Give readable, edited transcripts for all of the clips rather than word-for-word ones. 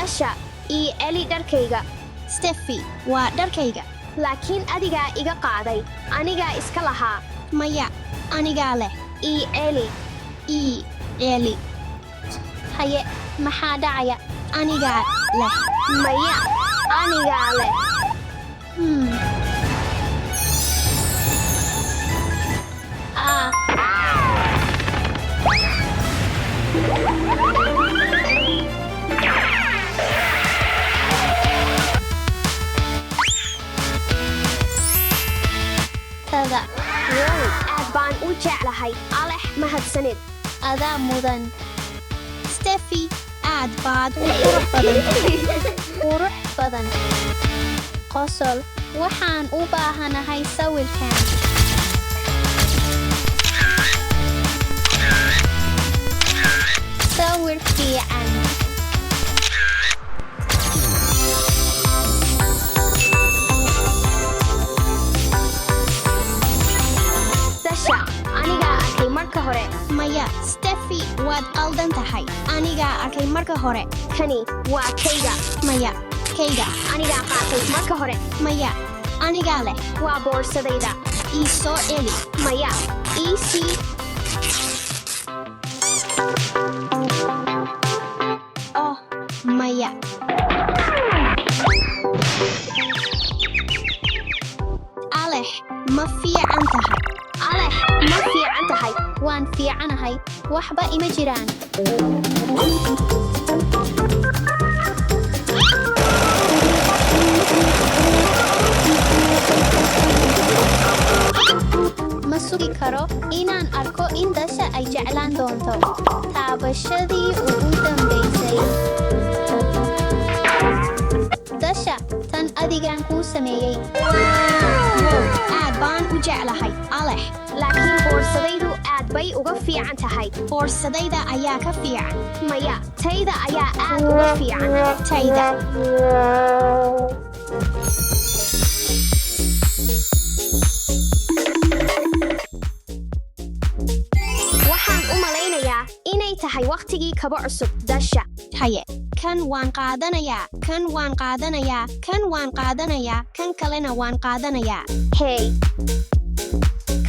Dasha, ii celi dharkayga. Steffi, waa dharkayga. Laakiin adigaa iga qaaday. Anigaa iska lahaa. Maya, anigaa leh. Ii celi. Ii celi. Haye, maxaa dhacaya? Anigaa leh. Maya, anigaa leh. Ah, tada. Wow, aad baan u jeclahay. Alex, mahadsanid. Adaa mudan. Steffi, aad baad u qurux badan tahay. Qurux badan. Qosol, waxaan u baahanahay sawirkan. Sawir fiican. Dasha, anigaa arkay marka hore. Maya, Steffi, waad qaldan tahay. Anigaa arkay marka hore. Kani waa kayga. Maya, kayga. Anigaa qaatay marka hore. Maya, anigaa leh. Waa boorsadayda. Ii soo celi. Maya, ii sii. Oh, maya. Alex, ma fiican tahay? Alex, ma fiican tahay? Waan fiicanahay. Waxba ima jiraan. Ma sugi karo inaan arko in Dasha ay jeclaan doonto. Taabashadii ugu dambaysay. Dasha, tan adigaan kuu sameeyey. Wow, aad baan u jeclahay. Alex, Laakiin boorsadaydu aad bay uga fiican tahay. Boorsadayda ayaa ka fiican. Maya, tayda ayaa aad uga fiican. Tayda. Waxaan u malaynayaa inay tahay wakhtigii kabo cusub, Dasha. Haye, kan waan qaadanayaa, kan waan qaadanayaa, kan waan qaadanayaa, kan kalena waan qaadanayaa. Hey.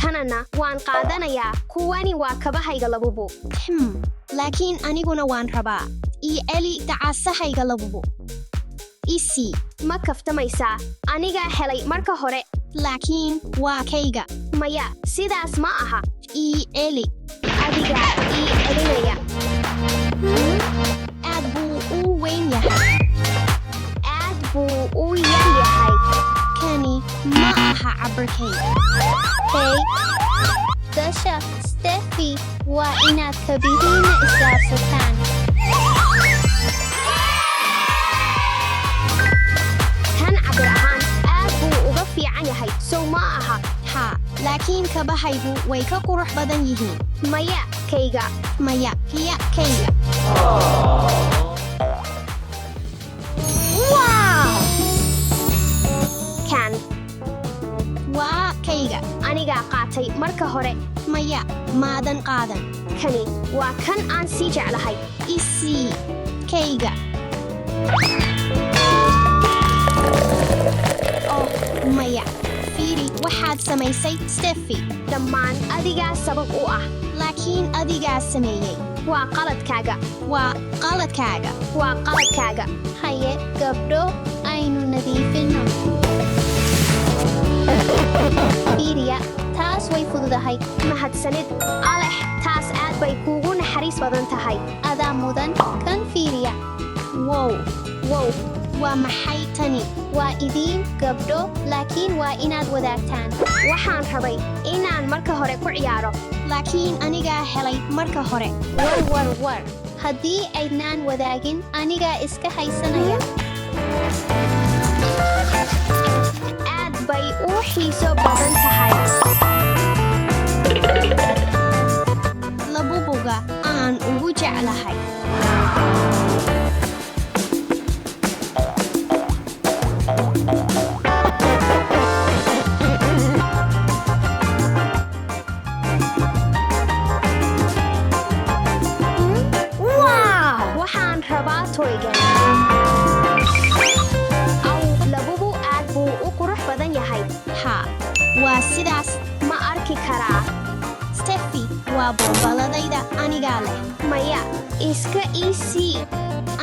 Kanana waan qaadanayaa. Kuwani waa kabahayga labubu. Laakiin aniguna waan rabaa. Ii celi dacasahayga labubu. Ii sii. Ma kaftamaysaa? Anigaa helay marka hore. Laakiin waa kayga. Maya, sidaas ma aha. Ii celi. Adigaa ii celinaya. Aad buu u weyn yahay. Aad buu u yar yahay. Kani ma aha cabirkayga. Hey, Dasha, Steffi, waa inaad kabihiina isdhaafsataan. Kan cabir ahaan aad buu uga fiican yahay, sow ma aha? Haa, laakiin kabahaygu way ka qurux badan yihiin. Maya, kayga. Maya, hiya kayga. Wow! Kan Waa kayga. anigaa qaatay marka hore. Maya, maadan qaadan. Kani waa kan aan sii jeclahay. I sii kayga. Oh, maya. Fiiri, waxaad samaysay, Steffi. Dhammaan adigaa sabab u ah. Laakiin adigaa sameeyey. Waa qaladkaaga. Waa qaladkaaga. Waa qaladkaaga. Haye, gabdho, aynu nadiifinno. Fiiriya, taas way fududahay. Mahadsanid, Alex, taas aad bay kuugu naxariis badan tahay. Adaa mudan, kan fiiriya. Wow, Wow, waa maxay tani? Waa idiin, gabdho, laakiin waa inaad wadaagtaan. Waxaan rabay inaan marka hore ku ciyaaro. Laakiin anigaa helay marka hore. War, war, war. Haddii aydnaan wadaagin, anigaa iska haysanaya. Aad bay u xiiso badan tahay. Labubuga aan ugu jeclahay. Waxaan rabaa toygan. Sidaas. Ma arki karaa? Steffi, waa boonbaladayda, anigaa leh. Maya, iska ii sii.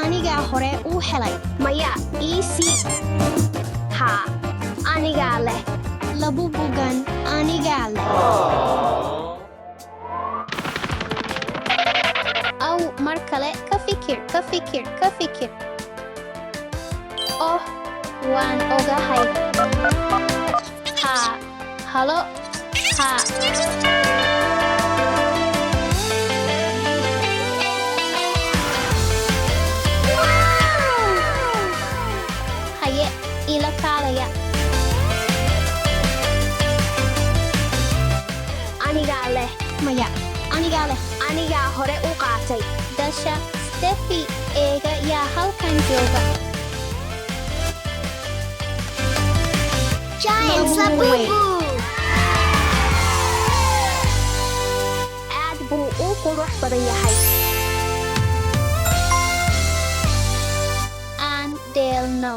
Anigaa hore uu helay. Maya, ii sii. Haa, anigaa leh. Labubugan anigaa leh. Aw, mar kale ka fikir, ka fikir, ka fikir. Oh, waan ogahay. Haa, halo, haa. Haye, ila kaalaya. Anigaa leh. Maya, anigaa leh. Anigaa hore u qaatay. Dasha, Steffi, eega yaa halkan jooga. Giant Labubu weyn. Aad buu u qurux badan yahay. Aan dheelno.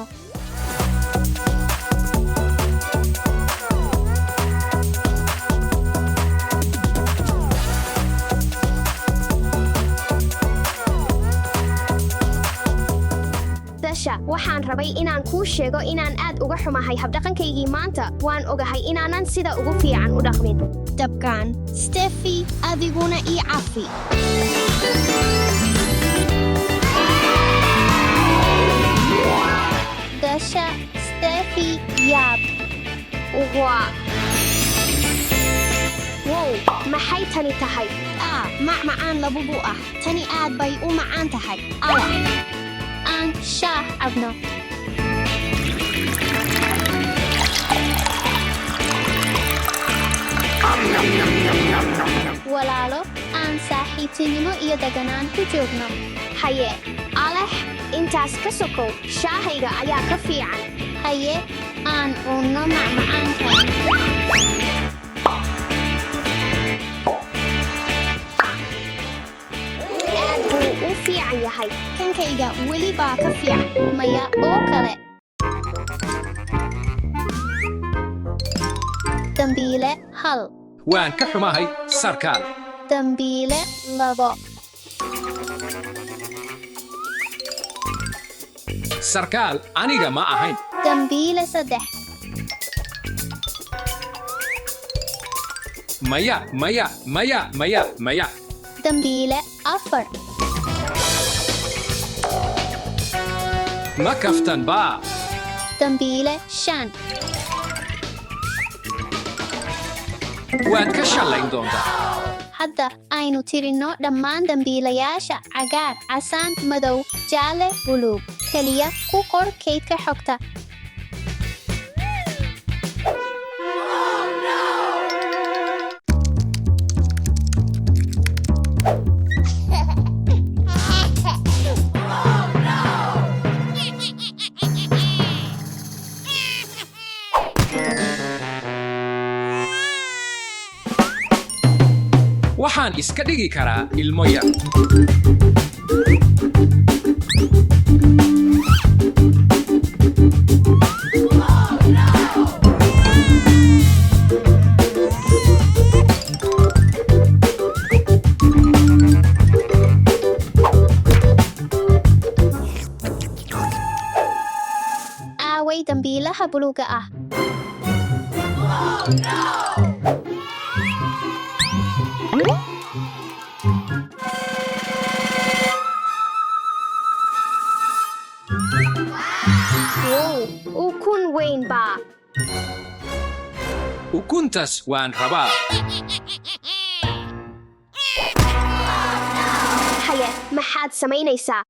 Dasha, waxaan rabay inaan kuu sheego inaan aad uga xumahay habdhaqankaygii maanta. Waan ogahay inaanan sida ugu fiican u dhaqmin. Dabkan Steffi, adiguna ii cafi. Dasha, Steffi, yaab. Waa. Wow, maxay tani tahay? Aa, macmacaan Labubu ah. Tani aad bay u macaan tahay. Ala. Aan shaah cabno. Walaalo, aan saaxiibtinimo iyo deganaan ku joogno. Haye, Alex, intaas ka sokow, shaahayga ayaa ka fiican. Haye, aan cunno macmacaankan. Aad buu u fiican yahay. Kankayga weli baa ka fiican. Maya oo kale. Dambiile 1. Waan ka xumahay, sarkaal. Dambiile 2. Sarkaal, aniga ma ahayn. Dambiile 3. Maya, maya, maya, maya, maya. Dambiile 4. Ma kaftan baa? Dambiile 5. Waad ka shallayn doontaa. Hadda aynu tirinno dhammaan dambiilayaasha: cagaar, casaan, madow, jaalle, buluug. Kaliya ku qor kaydka xogta. Waxaan iska dhigi karaa ilmo yar. Aaway dambiilaha buluuga ah? Wow, ukun weyn baa. Ukuntaas waan rabaa. Haye, maxaad samaynaysaa?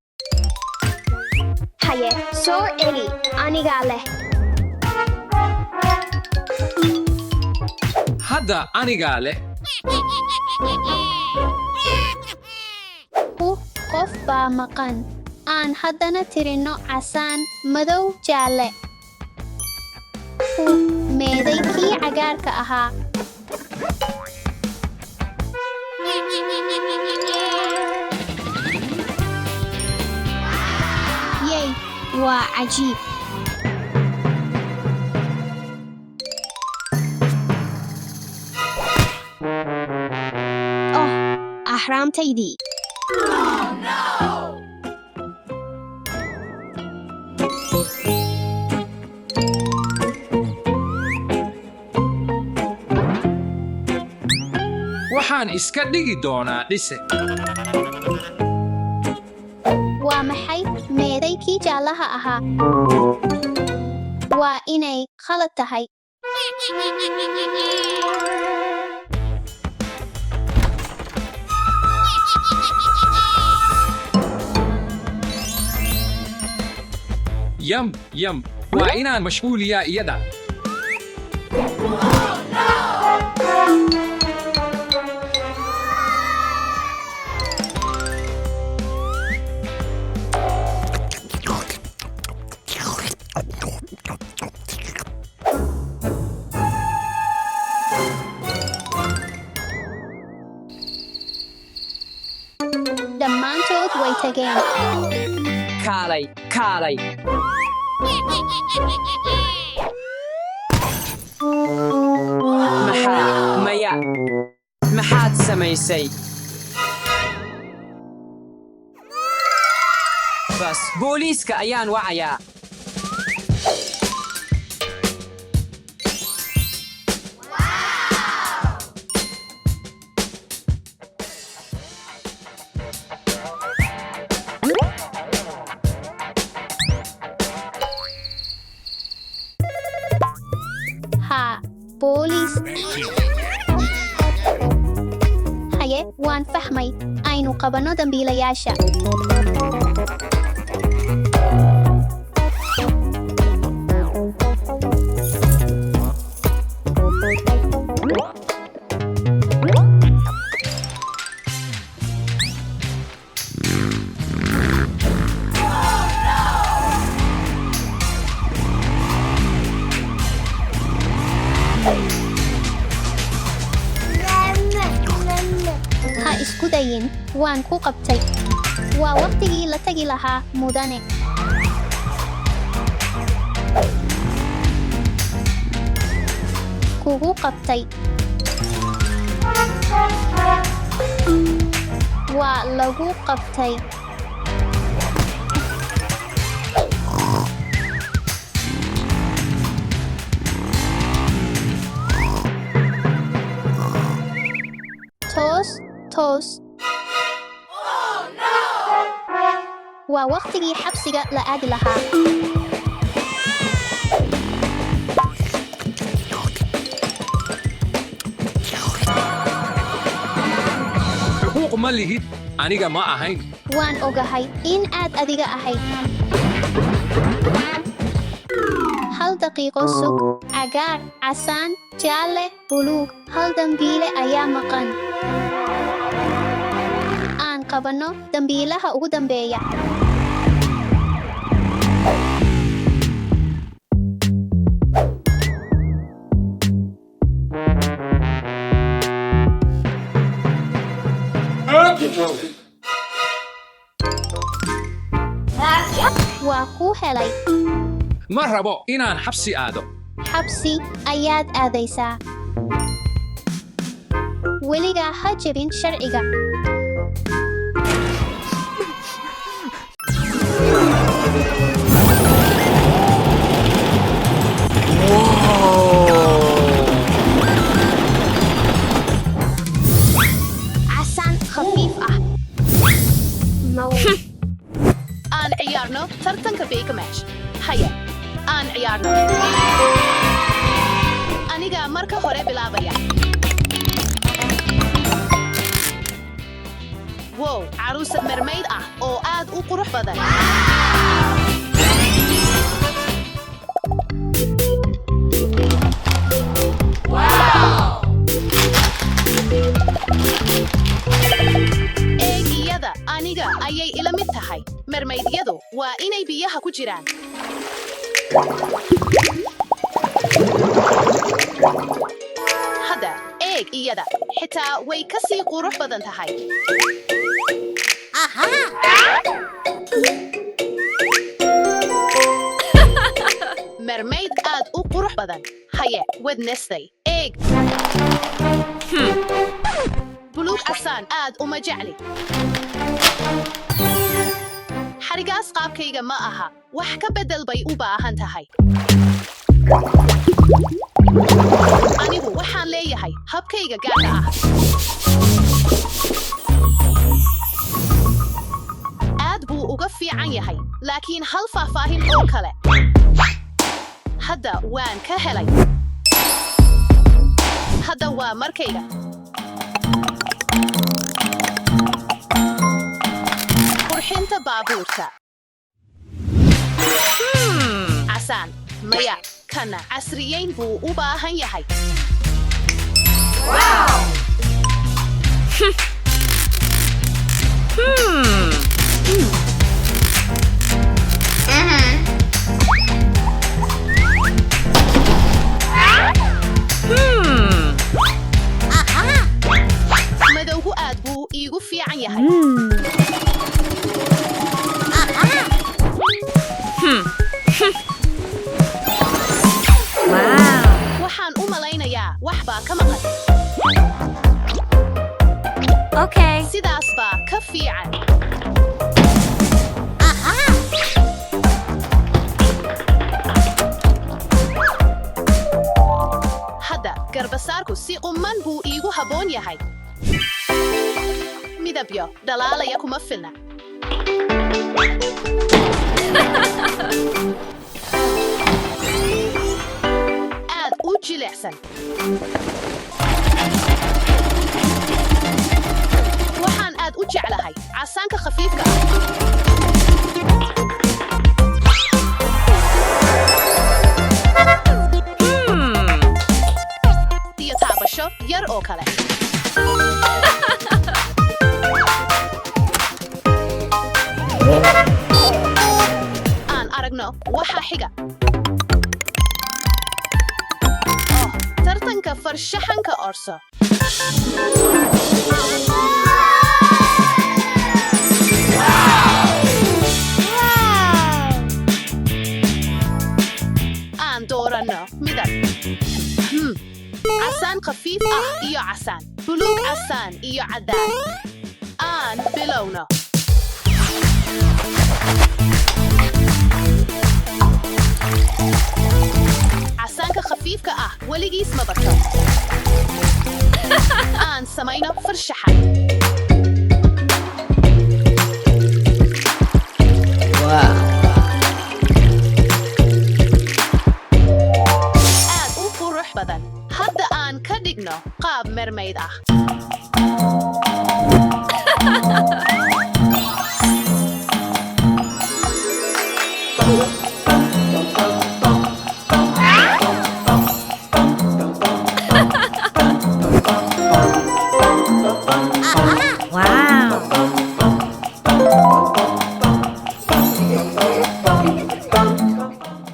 Haye, soo celi. Anigaa leh. Hadda anigaa leh. Huh, qof baa maqan. Aan haddana tirinno: casaan, madow, jaalle. Huh, meeday kii cagaarka ahaa? Yey, waa cajiib. Asxaabtaydii. Waxaan iska dhigi doonaa dhise. Waa maxay? Meeday kii jaallaha ahaa? Waa inay khalad tahay. Yam yam. Waa inaan mashquuliyaa iyada. Dhammaantood way tageen. Kaalay, kaalay. Maxaa? Maya. Maxaad samaysay? Bas, booliiska ayaan wacayaa. Haa, booliis. Haye, waan fahmay. Aynu qabanno dambiilayaasha. Ha isku dayin, waan ku qabtay. Waa waqtigii la tagi lahaa, mudane. Kugu qabtay. Waa lagu qabtay. Toos, toos. Waa waqtigii xabsiga la aadi lahaa. Xuquuq ma lihid. Aniga ma ahayn. Waan ogahay in aad adiga ahayd. Hal daqiiqo sug. Cagaar, casaan, jaalle, buluug. Hal dambiile ayaa maqan. Aan qabanno dambiilaha ugu dambeeya. Waa kuu helay. Ma rabo inaan xabsi aado. Xabsi ayaad aadaysaa. Weligaa ha jebin sharciga. Casaan khafiif ah. Aan ciyaarno tartanka Bake Match. Haye, aan ciyaarno. Aniga marka hore bilaabaya. Wow, caruusad mermaid ah oo aad u qurux badan. Eeg iyada, aniga ayay ila mid tahay. Mermaidyadu waa inay biyaha ku jiraan. Hadda, eeg iyada, xitaa way ka sii qurux badan tahay. Mermaid aad u qurux badan. Haye, Wednesday. Eeg. Buluug casaan aad uma jecli. Xarigaas qaabkayga ma aha. Wax ka beddel bay u baahan tahay. Anigu waxaan leeyahay habkayga gaarka ah. Aad buu uga fiican yahay, laakiin hal faahfaahin oo kale. Hadda waan ka helay. Hadda waa markayga. Qurxinta baabuurta. Casaan, maya, kana casriyeyn buu u baahan yahay. Madowgu aad buu iigu fiican yahay. Waxaan u malaynayaa wax baa ka maqan. Okay. Sidaas baa ka fiican. Hadda garbasaarku si qumman buu iigu habboon yahay. Midabyo dhalaalaya kuma filna. Aad u jilicsan. Waxaan aad u jeclahay casaanka khafiifka ah. Iyo taabasho yar oo kale. Aan aragno waxa xiga. Oh, tartanka farshaxanka Orso. Aan dooranno midab. Casaan khafiif ah iyo casaan. Buluug casaan iyo caddaan. Aan bilowno. Casaanka khafiifka ah weligiis ma bato. Aan samayno farshaxan. Aad u qurux badan. Hadda aan ka dhigno qaab mermaid ah.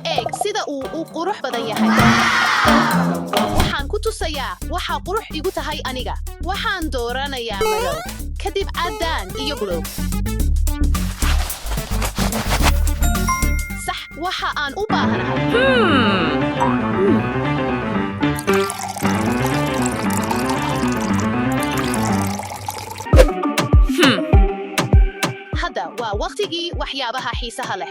Eeg sida uu u qurux badan yahay. Waxaan ku tusayaa waxa qurux igu tahay aniga. Waxaan dooranayaa madow, kadib caddaan iyo buluug. Sax, waxa aan u baahanahay. Hadda waa waqtigii waxyaabaha xiisaha leh.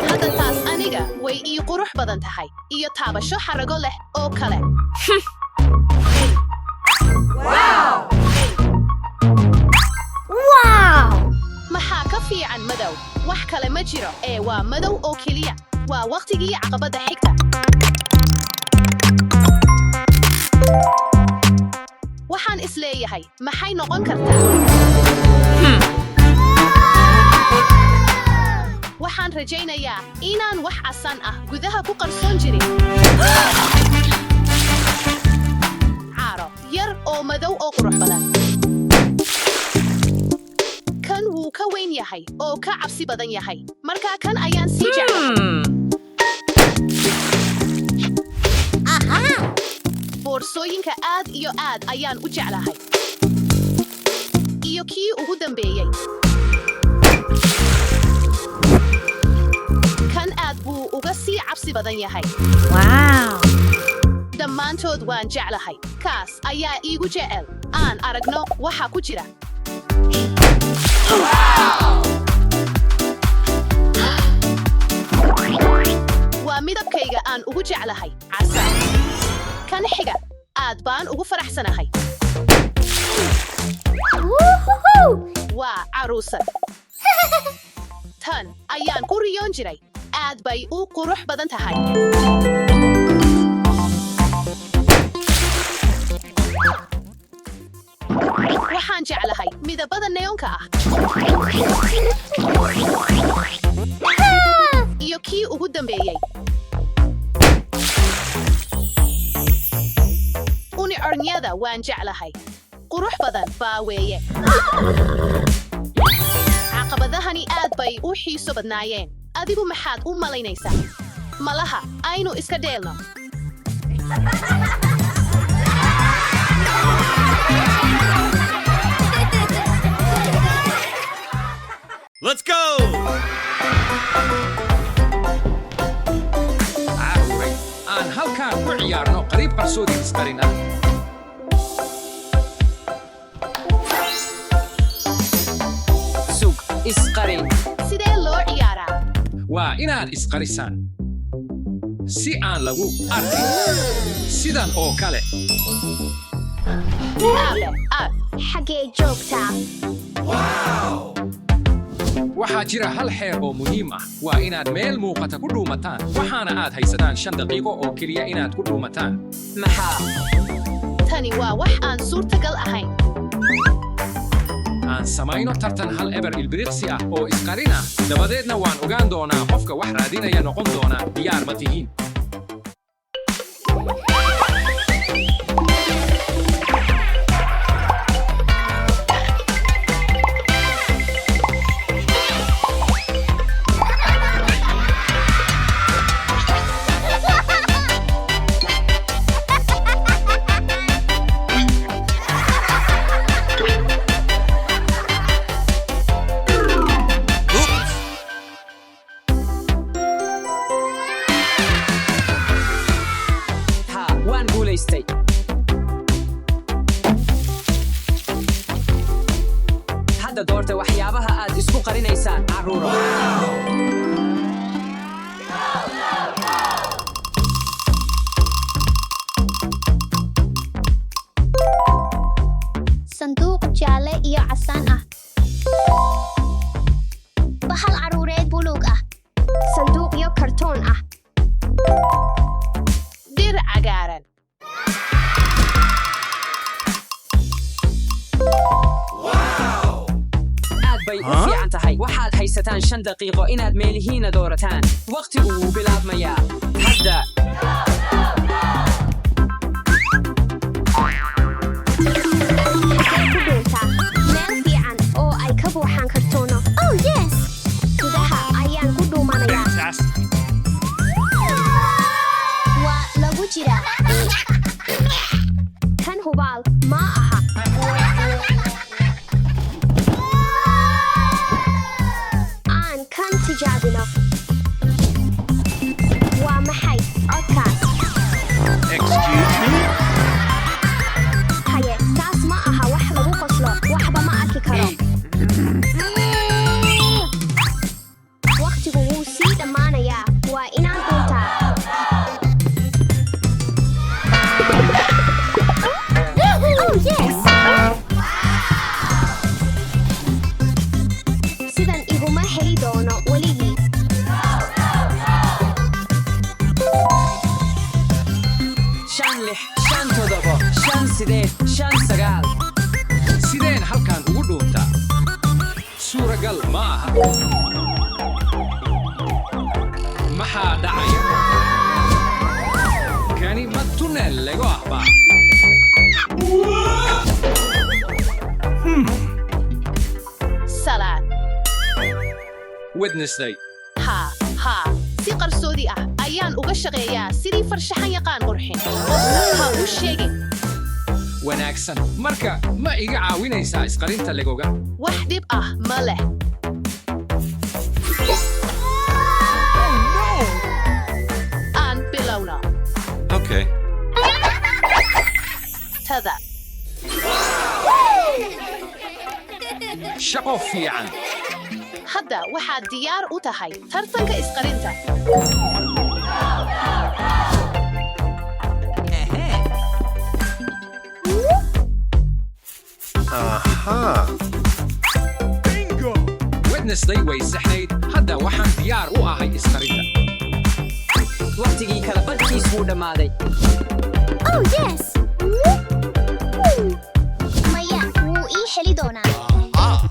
Hadda taas aniga way ii qurux badan tahay iyo taabasho xarago leh oo kale. Maxaa ka fiican madow? Wax kale ma jiro ee waa madow oo keliya. Waa waqtigii caqabadda xigta. Waxaan is leeyahay, maxay noqon kartaa? Waxaan rajaynayaa inaan wax casaan ah gudaha ku qarsoon jirin. Caaro yar oo madow oo qurux badan. Kan wuu ka weyn yahay oo ka cabsi badan yahay. Markaa kan ayaan sii jeclahay. Boorsooyinka aad iyo aad ayaan u jeclahay. Iyo kii ugu dambeeyey. Kan uga sii cabsi badan yahay. Dhammaantood waan jeclahay. Kaas ayaa iigu jecel. Aan aragno waxa ku jira. Waa midabkayga aan ugu jeclahay, casaan. Kan xiga, aad baan ugu faraxsanahay. Waa caruusad. Tan ayaan ku riyoon jiray. Aad bay u qurux badan tahay. Waxaan jeclahay midabada neonka ah. Iyo kii ugu dambeeyey. Unicornyada waan jeclahay. Qurux badan baa weeye. Caqabadahani aad bay u xiiso badnaayeen. Adigu maxaad u malaynaysaa? Malaha aynu iska dheelno. Let's go! Carruuray, aan halkaan ku ciyaarno qariib qarsoodi isqarin ah. Sug, isqarin. Sidee loo ciyaaraa? Waa inaad isqarisaan si aan lagu arkin, sidan oo kale. Aabe, aab. Xaggee joogtaa? Waxaa jira hal xeer oo muhiim ah: waa inaad meel muuqata ku dhuumataan, waxaana aad haysataan 5 daqiiqo oo keliya inaad ku dhuumataan. Maxaa? Tani waa wax aan suurtagal ahayn. Aan samayno tartan 1-0 ilbiriqsi ah oo isqarin ah, dabadeedna waan ogaan doonaa qofka wax raadinaya noqon doona. Diyaar ma tihiin? Oops! Haa, waan guulaystay. Hadda doorta waxyaabaha aad isku qarinaysaan, carruuro. Sanduuq jaalle iyo casaan ah. Bahal carruureed buluug ah. Sanduuqyo kartoon ah. Dhir cagaaran. Aad bay u fiican tahay. Waxaad haysataan 5 daqiiqo inaad meelihiina doorataan. Waqtigu wuu bilaabmayaa hadda. Xaggee ku dhuuntaa? Meel fiican oo ay ka buuxaan kartoono. Oh yes! Gudaha ayaan ku dhuumanayaa. Fantastic! Waa lagu jiraa. Kan hubaal ma aha. Aan kan tijaabino. Waa maxay codkaas? Excuse me? Haye, taas ma aha wax lagu qoslo. Waxba ma arki karo. Waqtigu wuu sii dhammaanayaa. Waa inaan dhuuntaa. Oh yes! Sidan iguma heli doono weligii. 5, 6, 5, 7, 5, 8, 5, 9. Sideen halkan ugu dhuuntaa? Suuragal ma aha. Maxaa dhacaya? Kani ma tunnel lego ah baa? Salaad. Wednesday. Haa, haa, si qarsoodi ah ayaan uga shaqeeyaa sidii farshaxan yaqaan qurxin. Qofna ha u sheegin. Wanaagsan. Marka ma iga caawinaysaa isqarinta legoga? Wax dhib ah ma leh. Oh no! Cuntada. Shaqo fiican. Hadda waxaad diyaar u tahay tartanka isqarinta. Aha. Bingo! Wednesday way saxnayd. Hadda waxaan diyaar u ahay isqarinta. Waqtigii kala badhkiis wuu dhammaaday. Oh yes! Maya, wuu ii heli doonaa. Aha.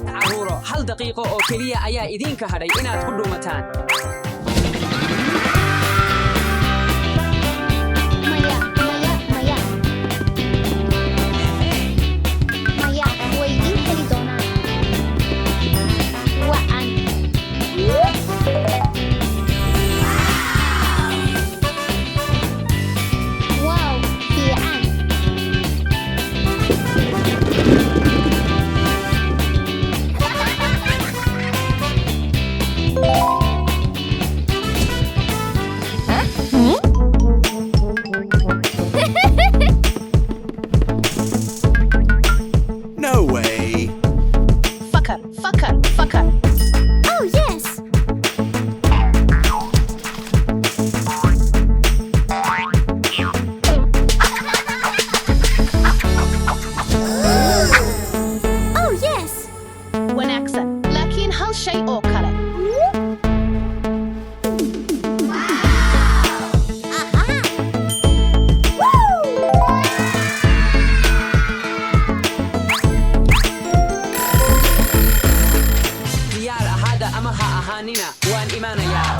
Carruuro, hal daqiiqo oo keliya ayaa idinka hadhay inaad ku dhuumataan. Maya, maya, maya. Maya, way ii heli doonaan. Wacan. Wow, fiican. No way. Fakar, fakar, fakar. Oh yes! Oh yes! Wanaagsan. Laakiin hal shay oo kale. Aha! Woo! Diyaar ahaada ama ha ahaanina, waan imaanayaa.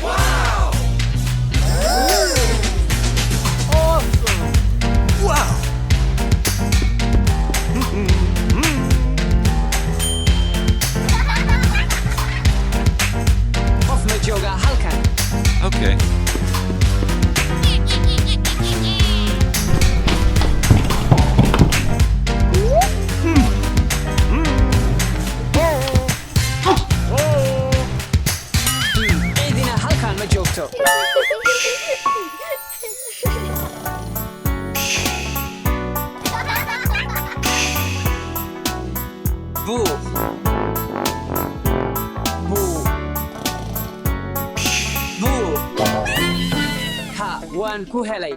Wow! Qof ma joogaa halkan? Okay. Ciidina halkan ma joogto. Buu. Buu. Buu. Ha, waan ku helay.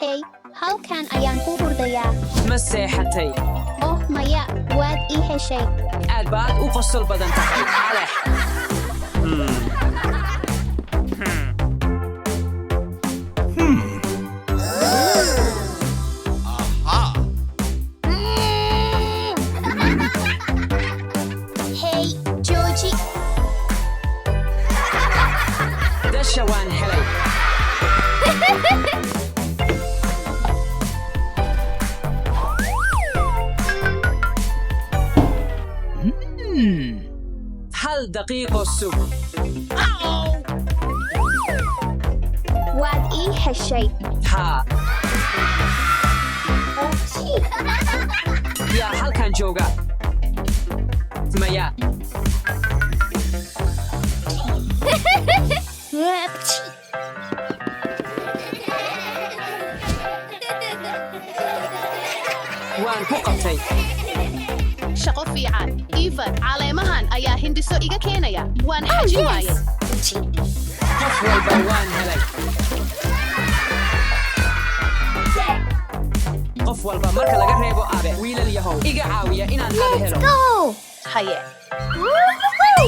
Hey, halkan ayaan ku hurdayaa. Ma seexatay? Oh maya, waad ii heshay. Aad baad u qosol badan tahay, Alex. Aha. Hey, jooji. Dasha waan helay. Hal daqiiqo sug. Waad ii heshay. Haa. Yaa halkan jooga? Maya. Waan ku qabtay. Shaqo fiican. Ivan, caleemahan ayaa hindiso iga keenaya. Waan xajin waayay. Qof walba waan helay. Qof walba marka laga reebo Aabe. Wiilal yahow, iga caawiya inaan Aabe helo. Go! Haye. Woo! Hey!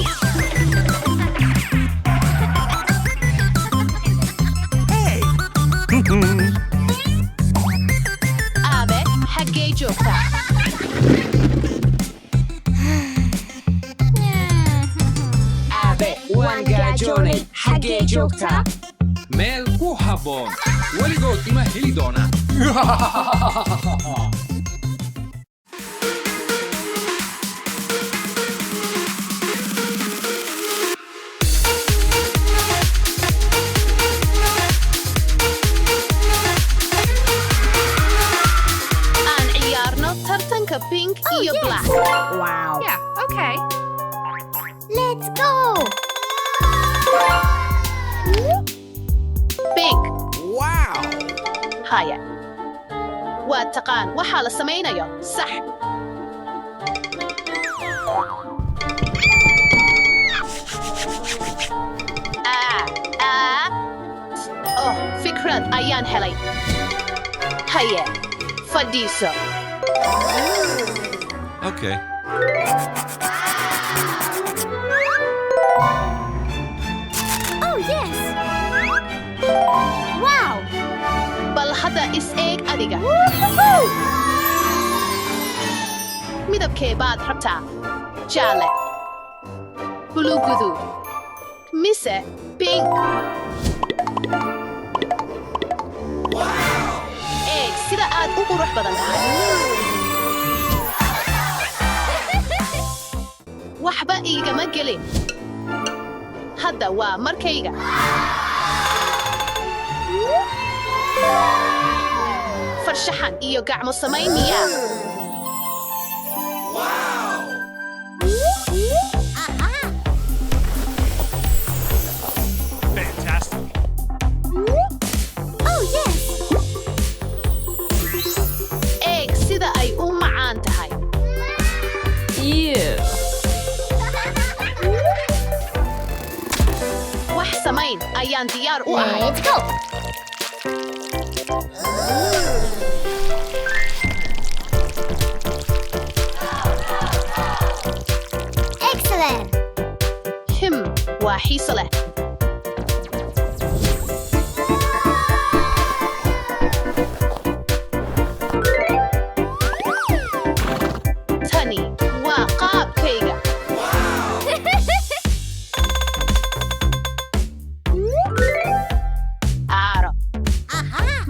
Aabe, xaggee joogtaa? Aabe, waan gaajoonay. Xaggee joogtaa? Meel ku habboon. Weligood ima heli doonaan. Haya. Waad taqaan waxaa la samaynayo, sax? Aa, aa. Oh, fikrad ayaan helay. Haye, fadhiiso. Okay. Oh, yes! Wow! Bal hadda is eeg adiga. Midabkee baad rabtaa? Jaalle, buluug, guduud mise pink? Eeg sida aad u qurux badan tahay. Waxba iigama gelin. Hadda waa markayga. Farshaxan iyo gacmo samayn miyaa? Fantastic. Oh, yes! Eeg sida ay u macaan tahay. Ew. Wax samayn ayaan diyaar u ahay. Let's go! Excellent! Waa xiiso leh. Tani waa qaabkayga. Caaro.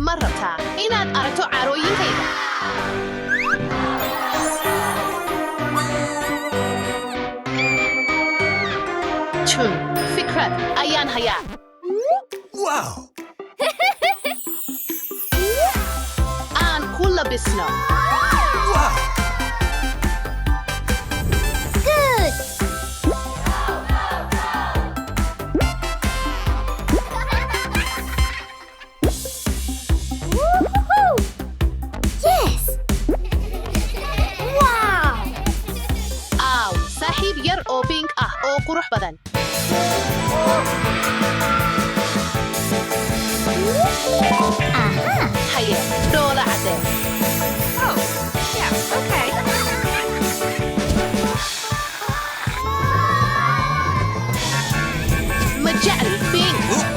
Ma rabtaa inaad aragto caarooyinkayga? Jun, fikrad ayaan hayaa. Wow. Aan ku labisno. Wow. Good! Woo-hoo-hoo! Yes! Wow! Aaw, saaxiib yar oo pink ah oo qurux badan. Aha! Haye, dhoola cadde. Oh, yeah, okay. Ma jecli pink. Oops.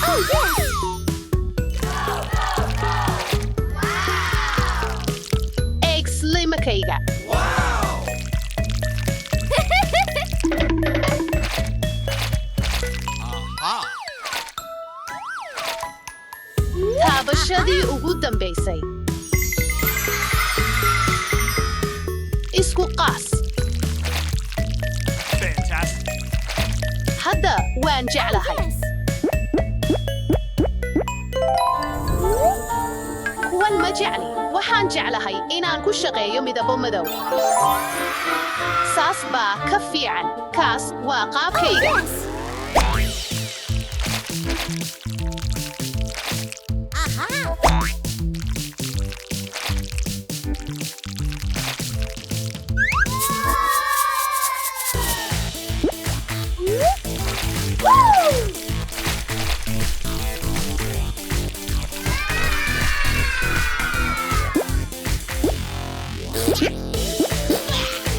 Oh, yes! Eeg slimakayga. Wow. Aha. Taabashadii ugu dambaysay. Isku qaas. Fantastic. Hadda waan jeclahay. Yes! Kuwan ma jecli. Waxaan jeclahay inaan ku shaqeeyo midabo madow. Saas baa ka fiican. Kaas waa qaabkayga. Yes! Aha! Woo!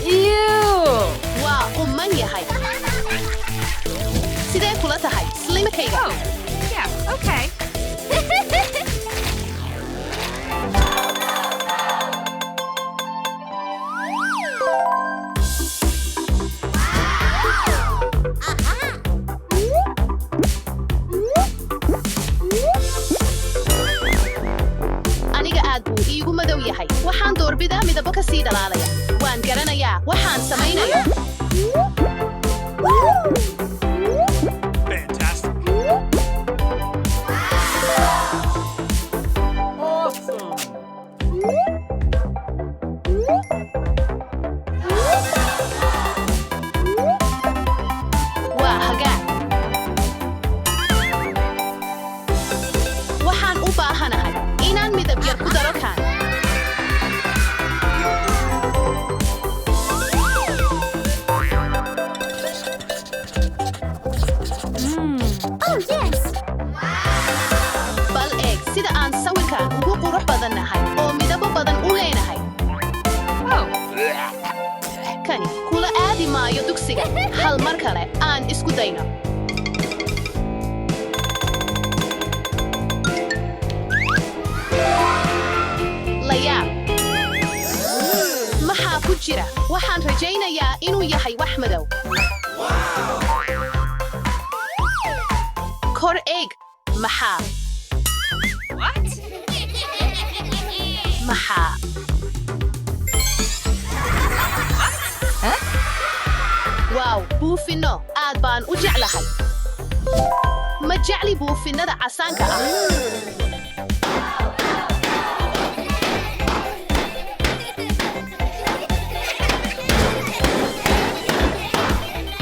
Ew. Waa quman yahay. Sidee kula tahay slimakayga? Oh, yeah, okay. Aha! Aniga aad buu iigu madow yahay. Waxaan doorbidaa midabo ka sii dhalaalaya. Waan garanayaa waxaan samaynayo. Woo! Fantastic. Awesome. maayo dugsiga. Hal mar kale aan isku dayno. Layaab. Maxaa ku jira? Waxaan rajaynayaa inuu yahay wax madow. Kor eeg. Maxaa? What? Maxaa? Waaw, buufinno aad baan u jeclahay. Ma jecli buufinnada casaanka ah.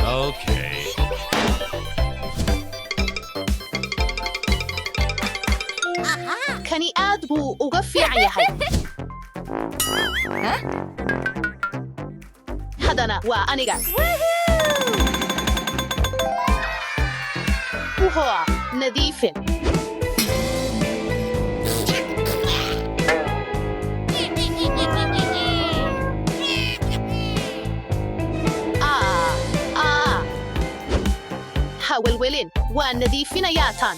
Okay. Kani aad buu uga fiican yahay. Haddana waa aniga. Wuxuu nadiifin. Aa, aa. Ha welwelin, waan nadiifinayaa tan.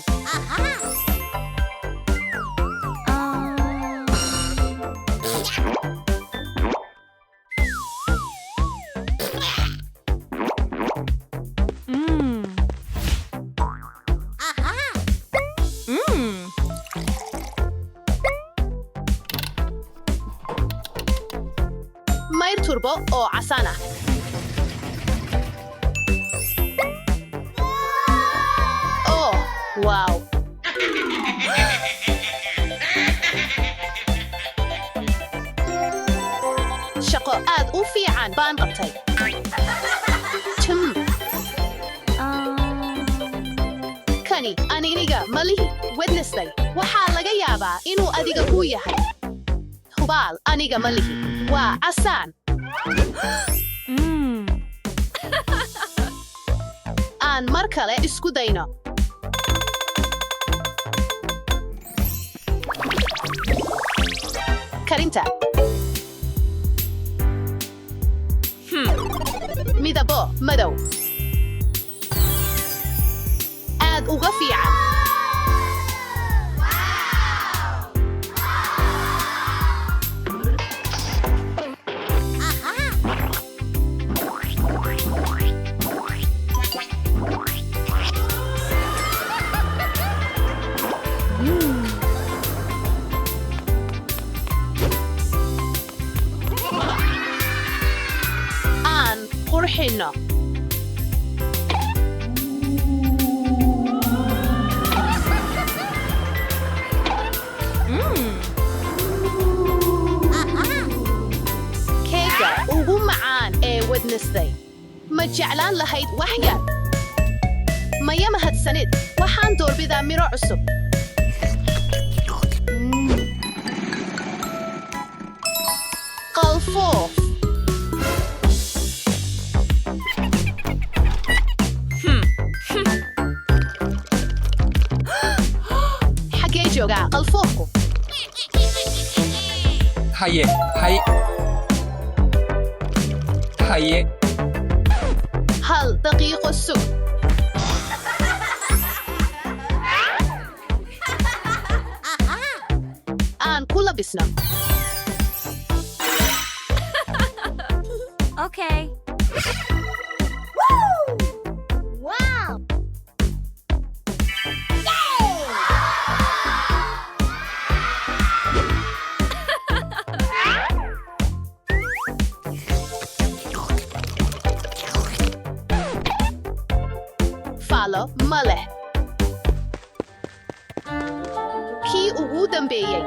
Mayr turbo oo casaan ah. Oh, wow. Shaqo aad u fiican baan qabtay. Tum. Kani aniga ma lihi. Wednesday. Waxaa laga yaabaa inuu adiga kuu yahay. Hubaal aniga ma lihi. Waa casaan. Aan mar kale isku dayno. Karinta. Midabo madow. Aad uga fiican. Aan qurxino. Keega ugu macaan ee Wednesday. Ma jeclaan lahayd wax yar? Maya mahadsanid. Waxaan doorbidaa miro cusub. Qalfoof. Xagee joogaa qalfoofku? Haye, hay. Haye. Hal daqiiqo sug. Aan ku labisno. Okay. Wow! Faalo ma leh. Kii ugu dambeeyey.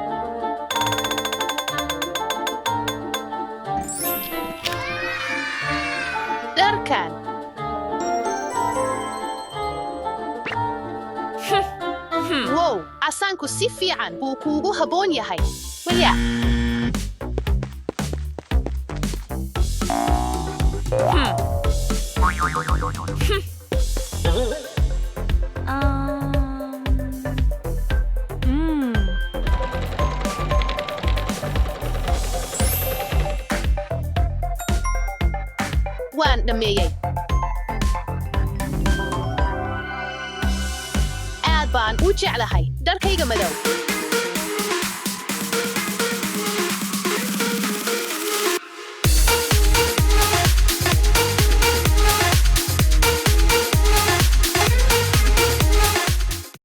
Dharkan. Wow, casaanku si fiican buu kuugu habboon yahay. Waya. Waan dhammeeyey. Aad baan u jeclahay dharkayga madow.